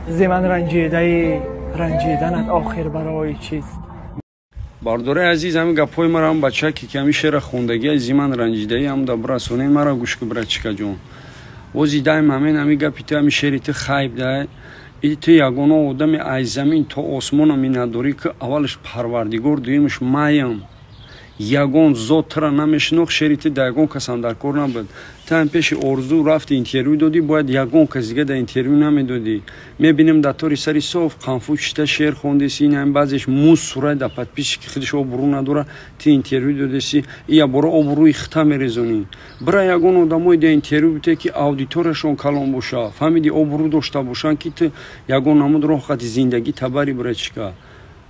Зи ман ранҷидаӣ, ранҷиданат охир барои чист? Бардораи азиз, ҳамин гапҳои маро ҳам бачаке, ки ҳамин шеъра хондагӣ, зи ман ранҷидаӣ, ҳам да бирасонед мара, гӯш ки, братчикаҷон. Ози даим ҳамин ҳамин гапи ту, ҳамин шеъри ту хайб да. И ту ягона одами аз замин то осмона миннатдорӣ, ки аввалаш Парвардигор, дуюмаш маям. Ягон зот тура намешинохт, шеъри ту да ягон касам дар кор набуд. Ту ҳам пеши Орзу рафти, интервю додӣ, бояд ягон кас дига да интервю намедодӣ. Мебинем, дар тори сари соф қанфу чита шеър хондеси, ин ҳам баъзеш мусурай да подписчики худаш обрӯ надора, ту интервю додеси, ия бора обрӯи хита мерезонӣ. Бира, ягон одамое да интервю бите, ки аудиторияшон калон боша, фаҳмиди, обрӯ дошта бошанд, ки ту ягон намуд роҳ хати зиндагӣ табари. Братчика,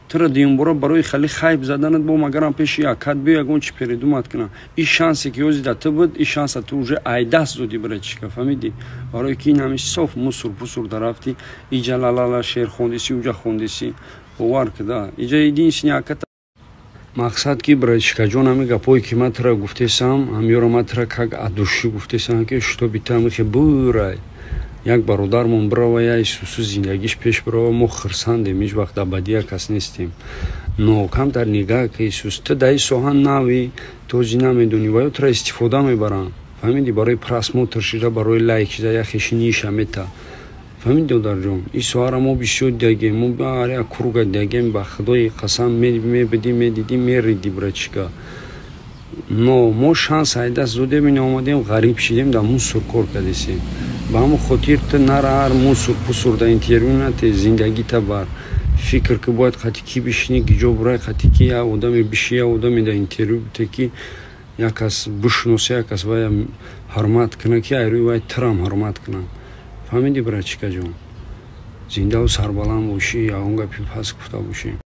тура дуюмбора барои хали хайб заданат бо магарам пеши якат биё, ягон чи передумать кунам. И шансе, ки ози да ту буд, и шанса ту уже айдаст додӣ, братчика, фаҳмидӣ? Барои ки ин ҳами соф мусор пусур дарафти, иҷа лалала шеър хондеси, уҷа хондеси, бовар куда, иҷа единственный аката мақсад, ки, братчикаҷон, ҳами гапҳое, ки ман тура гуфтесам, ҳамёро ман тура как от души гуфтесам, ки чтобы ту ҳамихе бурай, як бародармон бирава, я исусу зиндагиш пеш бирава, мо хирсандем, ҳеҷ вақт дар бадия кас нестем. Но камтар нигаҳ ки, Исус, ту дар ин соҳа нави, този намедонӣ, ва ё тура истифода мебаранд, фаҳмидӣ, барои просмотр шида, барои лайк шида, як хеши ниша мета, фаҳмидӣ, додарҷон? Ин соҳаро мо бисёр дидагем, мо ҳар як круга дидагем, ба Худои қасам, мебидӣ, медидӣ, меридӣ, братчика. Но мо шанс айдаст додем, ин омадем, ғариб шидем, дар мусор кор кардесем. Ба ҳамон хотир ту нара, ҳар мусор пусур да интервю нате, зиндагита бар фикр ки бояд қати ки бишинӣ, гиҷо бурай, қати ки як одаме биши, як одаме да интервю бите, ки як кас бишноса, як кас вая ҳурмат кунад, ки айрӯи вай турам ҳурмат кунанд, фаҳмидӣ, братчикаҷон? Зиндаву сарбаланд бошӣ. Ягон гапи пас гуфта бошем.